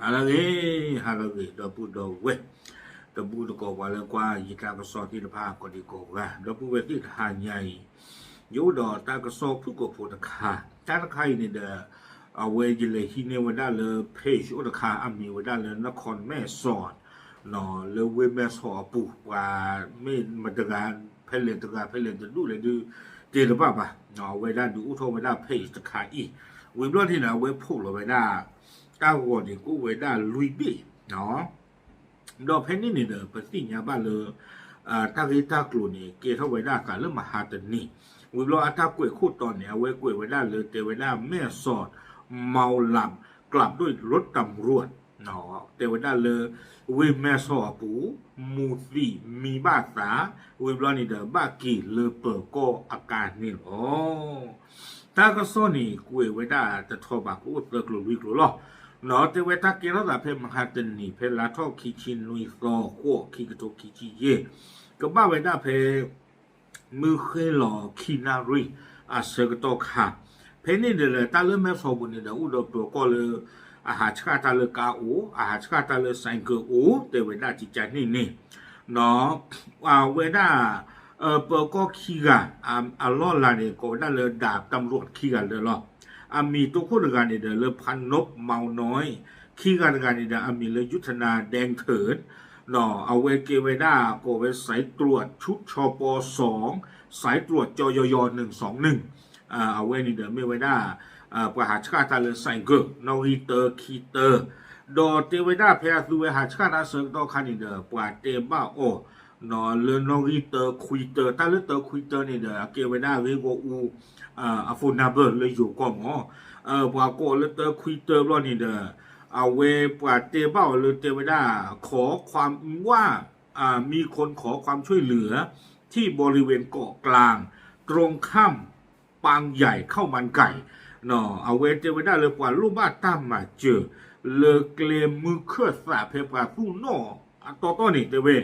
ဟါလၢအဂ့ၤ, ဟါလၢအဂ့ၤ ဒီပုၢ်ဒီဝဲၢ်, တံၤသကိးပှၤလၢကွၢ်ယတၢ်ကစီၣ်သ့ၣ်တဖၣ်ကိးဒံကိးဂၤ, ဒီပုၢ်ဝဲၢ်သ့ၣ်တဟါညါအံၤ, ယအိၣ်ဒီးတၢ်ကစီၣ်ဖုၣ်ကိာ်ဖိတခါ, တၢ်တခါအံၤန့ၣ်ဒီး အဝဲယလဲၤဟံးန့ၢ်ဝဲဒၣ်လၢ page အိၣ်တခါ အမံၤဝဲဒၣ်လၢ နခီမဲၣ်စီၣ် လၢဝ့ၢ်မဲၢ်ဆီးအပူၤ, ပှၤမ့ၢ်မတဂၤ ဖဲလဲၣ်တဂၤ ဖဲလဲၣ်တဒူၣ်လဲၣ်ဒုး တဲတဘၣ်ဘၣ်, အဝဲဒၣ်ဒုးအိၣ်ထီၣ်ဝဲဒၣ် page တခါအံၤ, ဝံၤဘျီန့ၣ်ဒီး အဝဲဖီၣ်လီၤဝဲဒၣ် တၢ်ဂီၤန့ၣ်ကအိၣ်ဝဲဒၣ်လွံၢ်ဘ့ၣ် ဒီးဖဲန့ၣ်န့ၣ်ဒီး ပသ့ၣ်ညါဘၣ်လၢ တၢ်ဂ့ၢ်တၢ်ကျိၤန့ၣ် ကဲထီၣ်ဝဲဒၣ်အသးလၢမဟါတနံၤ, ဝံၤဘျီအတၢ်ကွဲးခိၣ်တီန့ၣ် အဝဲကွဲးဝဲဒၣ်လၢတဲဝဲဒၣ် မဲၢ်ဆီး เมาหลับ กลับด้วยรถตำรวจ တဲဝဲဒၣ်လၢ ဝ့ၢ်မဲၢ်ဆီးအပူၤ မူၤသံးမံဘၣ်သး, ဝံၤဘျီန့ၣ်ဒီး ဘၣ်က့ၤလၢပၢၤကီၢ်အကါန့ၣ်လီၤ. တၢ်ကစီၣ်န့ၣ် ကွဲးဝဲဒၣ်တထီဘၣ် ကအိၣ်သၢကျိၤလွံၢ်ကျိၤလီၤ. တဲဝဲတၢ်ကဲထီၣ်သးဖဲမဟါတနံၤ ဖဲလါထီၣ်ခံဆံနွံသီ ဃိး ခံကထိခံဆံယဲၢ်, ကဘၣ်ဝဲဒၣ်ဖဲ မုၢ်ဃ့ၢ်လီၤခံနၣ်ရံၣ်အဆၢကတီၢ်ခါ, ဖဲန့ၣ်ဒီးလၢတၢ်လၢမဲၢ်ဆီးပူၤန့ၣ်ဒီး အိၣ်ဒီးပၢၤကီၢ်လၢ အဟးဆှၣ်တၢ်လၢကါအိၣ်, အဟးဆှၣ်တၢ်လၢ ဆိုင်ကယ် အိၣ်, တဲဝဲဒၣ်ကကန့ၣ်န့ၣ် အဝဲဒၣ် ပၢၤကီၢ်ခံဂၤ အလီၢ်လၤန့ၣ် ကိးဝဲဒၣ်လၢ ดาบตำรวจ ခံဂၤလၢာ်လီၤ. အမံၤတိခိၣ်တဂၤန့ၣ်ဒီးလၢ พนพ เมาน้อย, ခံဂၤတဂၤန့ၣ်ဒီး အမံၤလၢ ยุทธนา แดงเถิด, အဝဲကဲဝဲဒၣ် ကိးဝဲ สายตรวจชุด ชป สอง, สายตรวจ จยย หนึ่งสองหนึ่ง, အဝဲန့ၣ်ဒီးမ့ၢ်ဝဲဒၣ် ပှၤဟးဆှၣ်တၢ်လၢ ဆိုင်ကယ် နီၣ်ဂံၢ်တၢ ခံတၢ, ဒီးတဲဝဲဒၣ်ဖဲအသုဝဲဟးဆှၣ်တၢ်ဆၢကတီၢ်ခါန့ၣ်ဒီး ပှၤတဲဘၣ်အီၤ လၢနီၣ်ဂံၢ်တၢ ခွံတၢ, တၢ်လၢတၢ ခွံတၢန့ၣ်ဒီး အကဲဝဲဒၣ်အဂ့ၢ်ဂီၢ်အူ အ phone number လၢယိၤကီၢ်မး, ပှၤကိးလၢတၢ ခွံတၢဘျီန့ၣ်ဒီး အဝဲပှၤတဲဘၣ်အီၤလၢတဲဝဲဒၣ် ขอความว่า มีคนขอความช่วยเหลือ ที่บริเวณเกาะกลาง ตรงข้ามปางใหญ่ข้าวมันไก่ အဝဲတဲဝဲဒၣ်လၢပှၤလိၣ်ဘၣ်တၢ်မၤစၢၤ လၢကျဲမုၢ်ခၢၣ်သးဖဲပှၤသူၣ်နီၣ်အတီတီန့ၣ် တဲဝဲ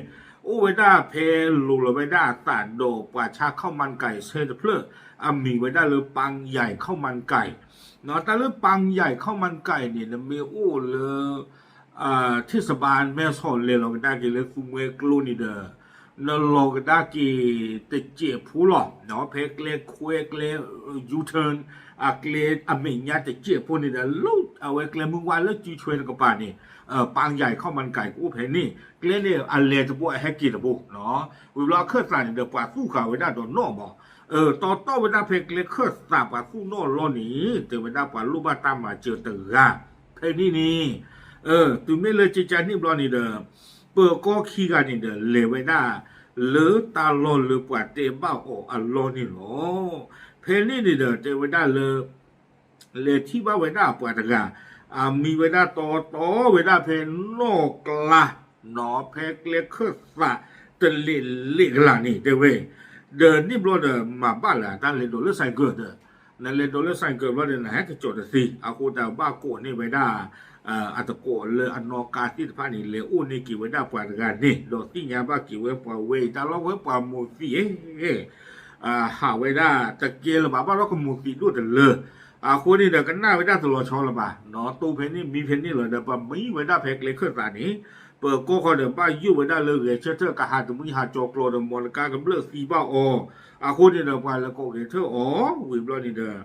အိၣ်ဝဲဒၣ်ဖဲလိၤလီၤဝဲဒၣ်အသးဒီးပှၤဆါ ข้าวมันไก่ ဆဲတဖျၢၣ် အမံၤဝဲဒၣ်လၢ ปางใหญ่ข้าวมันไก่, တၢ်လၢ ปางใหญ่ข้าวมันไก่ န့ၣ် နမ့ၢ်အိၣ်လၢ ထ့ၣ်စဘါမဲၢ်ဆီး လဲၤလီၤကဒါက့ၤလၢသူမွဲကျိန့ၣ်ဒီး နလီၤကဒါက့ၤတစဲးဖိလီၤ, ဖဲကျဲခွဲကျဲ U-turn အကျဲအမဲာ်ညါတစဲးဖိန့ၣ်ဒီး လၢအဝဲကျဲမုၢ်ဝါလၢစုဆွဲတကပၤန့ၣ် ပၢ်ယၢၢ်ခီၣ်မၣ်ကၢၢ်ကအိၣ်ဖဲန့ၣ်, ကျဲန့ၣ်အလဲၤတဘိအဟဲက့ၤတဘိ, ဝံၤဘျီအခၢၣ်သးန့ၣ်ဒီး ပှၤသူၣ်ဃာ်ဝဲဒၣ်ဒီးနီၣ်မး, တီတီဝဲဒၣ်ဖဲကျဲခၢၣ်သးပှၤသူၣ်နီၣ်လီၤန့ၣ် တဲဝဲဒၣ်ပှၤလိၣ်ဘၣ်တၢ်မၤစၢၤတဂၤ ဖဲန့ၣ်န့ၣ် တုၤမ့ၢ်လၢကကန့ၣ်ဘျီန့ၣ်ဒီး ပၢၤကီၢ်ခံဂၤန့ၣ်ဒီး လဲၤဝဲဒၣ်လၢတၢ်လီၢ်လၢပှၤတဲဘၣ်အီၤအလီၢ်န့ၣ်လီၤ. ဖဲန့ၣ်န့ၣ်ဒီး တဲဝဲဒၣ်လၢ လဲၤထံၣ်ဘၣ်ဝဲဒၣ်ပှၤတဂၤ အမံၤဝဲဒၣ်တီတီဝဲဒၣ်ဖဲနီၣ်ကျါ နီၣ်ဖဲကျဲခၢၣ်သးတလဲၤလဲၤကလာ်န့ၣ် တဲဝဲ, ဒီးန့ၣ်ဘျီဒီး မၤဘၣ်လၢတၢ်လဲၤဒိးလၢ ဆိုင်ကယ် ဒီး နလဲၤဒိးလၢ ဆိုင်ကယ် ဘျီဒီး နဟဲကစီၤတသ့ အဃိတၢ်ဘၣ်ကိးန့ၢ်ဝဲဒၣ် အတကိးလၢအနီၣ်ကါသ့ၣ်တဖၣ်န့ၣ် လဲၤအိၣ်န့ၢ်က့ၤဝဲဒၣ်ပှၤတဂၤန့ၣ် ဒီးသ့ၣ်ညါဘၣ်က့ၤဝဲပှၤဝဲအံၤ တၢ်လီၢ်ဝဲပှၤမိၢ်သံၣ်ဧၢ ဟးဝဲဒၣ်တကဲလၢၤဘၣ် ဘၣ်ဒီးကမိၢ်သံၣ်ဒိၣ်တလၢ, အဃိန့ၣ်ဒီး ကနၣ်ဝဲဒၣ်တလီၤဆီလၢၤဘၣ်, နီၣ်တိဖဲန့ၣ် မံဖဲန့ၣ်လီၤဒီး ပမံဝဲဒၣ်ဖဲကျဲခၢၣ်သးန့ၣ်, ပၢၤကီၢ်ဃီဒီး ဘၣ်ယိၣ်ဝဲဒၣ်လၢဂဲၤဆၢထၢၣ်ကဟးတမှံဟးကၠီၤကျီဒီး မီၢ်တကါကဘျၢၣ်သံဘၣ်အီၤ, အဃိန့ၣ်ဒီး ပှၤလဲၤကိးဂဲၤထၢၣ်အီၤ, ဝံၤဘျီန့ၣ်ဒီး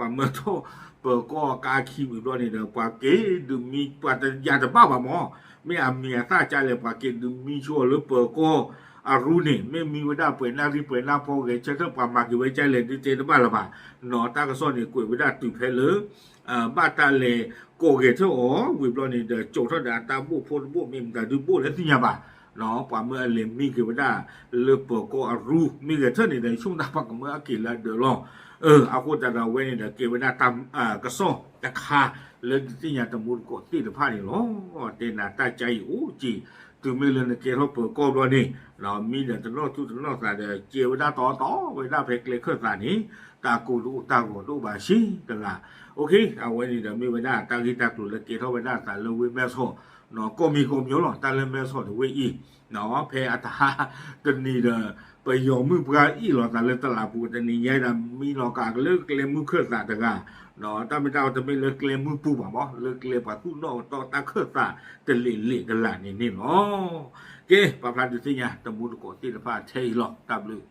ပှၤမၢထီၣ်ပၢၤကီၢ်အကါခံဝံၤဘျီန့ၣ်ဒီး ပှၤက့ၤဒုးမံ ပှၤတယၤတဘၣ်ဘၣ်မး, မ့ၢ်အမံၤအသၣ်ကလဲၣ် ပှၤက့ၤဒုးမံဆိအီၤလၢပၢၤကီၢ်အရူန့ၣ် မ့ၢ်မံဝဲဒၣ်ပှဲၤနၣ်ရံၣ်ပှဲၤနၣ်ဖီဂဲၤဆၢထၢၣ် ပှၤမၤက့ၤဝဲကလဲၣ်ဒုးတဲတဘၣ်လၢၤဘၣ်, နီၣ်တၢ်ကစီၣ်န့ၣ် ကွဲးဝဲဒၣ်တုၤဖဲလၢ ဘၣ်တၢ်လဲၤကိးဂဲၤထၢၣ်အီၤ ဝံၤဘျီန့ၣ်ဒီး ကၠီၤထီၣ်ဒီးအတၢ်ဘိၣ်ဖိတဘိၣ် မ့ၢ်မတၤဒုးဘိၣ်လဲၣ်သ့ၣ်ညါဘၣ်, ပှၤမၢအလဲၤမံက့ၤဝဲဒၣ်လၢပၢၤကီၢ်အရူ မ့ၢ်ဂဲၤထၢၣ်န့ၣ်ဒီး ဆိကမိၣ်တၢ်ပှၤကမၢအက့ၤလၢအဒၢးလီၤ, အဃိသတးဒီးအဝဲန့ၣ်ဒီး ကဲဝဲဒၣ်တၢ်ကစီၣ်တခါ လၢဒုးသ့ၣ်ညါတမူတကိးသ့ၣ်တဖၣ်န့ၣ်လီၤ. တဲနၤတၢ်ကါအံၤအိၣ်က့ၤ တုၤမ့ၢ်လၢနကဲထီၣ်ပၢၤကီၢ်ဘျီန့ၣ် မံဒီးတနီၣ်သူၣ်တနီၣ်သးဒီး ကဲဝဲဒၣ်တီတီဝဲဒၣ်ဖဲကျဲခၢၣ်သးန့ၣ် တၢ်ကိၢ်တအိၣ်တၢ်ဂီၤတအိၣ်ဘၣ်ဆံးတလး, အဝဲန့ၣ်ဒီးမ့ၢ်ဝဲဒၣ်တၢ်ဂ့ၢ်တၢ်ကျိၤလၢကဲထီၣ်ဝဲဒၣ်အသးလၢဝ့ၢ်မဲၢ်ဆီး, ကိးမံၤကိးမျိုးလီၤ တၢ်လၢမဲၢ်ဆီးတဝ့ၢ်အံၤ, ဖဲအတဟါတနံၤဒီး ပယီၤမုၣ်ပှၢ်အ့ၣ်လိာ်သးလၢတလးပူၤ တနံၤညါဒၣ် မံလီၤကးလၢကျဲမုၢ်ခၢၣ်သးတဂၤ, တၢ်မ့ၢ်တၢ်တီတမ့ၢ်လၢကျဲမုၢ်ပူၤဘၣ်မး လၢကျဲပှၤသူၣ်နီၣ်ကတီၢ်တၢ်ခၢၣ်သးတလ့ၤလ့ၤတလးန့ၣ်န့ၣ်လီၤ. ကဲ ပာ်ဖျါဒုးသ့ၣ်ညါတမူတကိးသ့ၣ်တဖၣ်ထဲအံၤလီၤ. တၢ်ဘျုး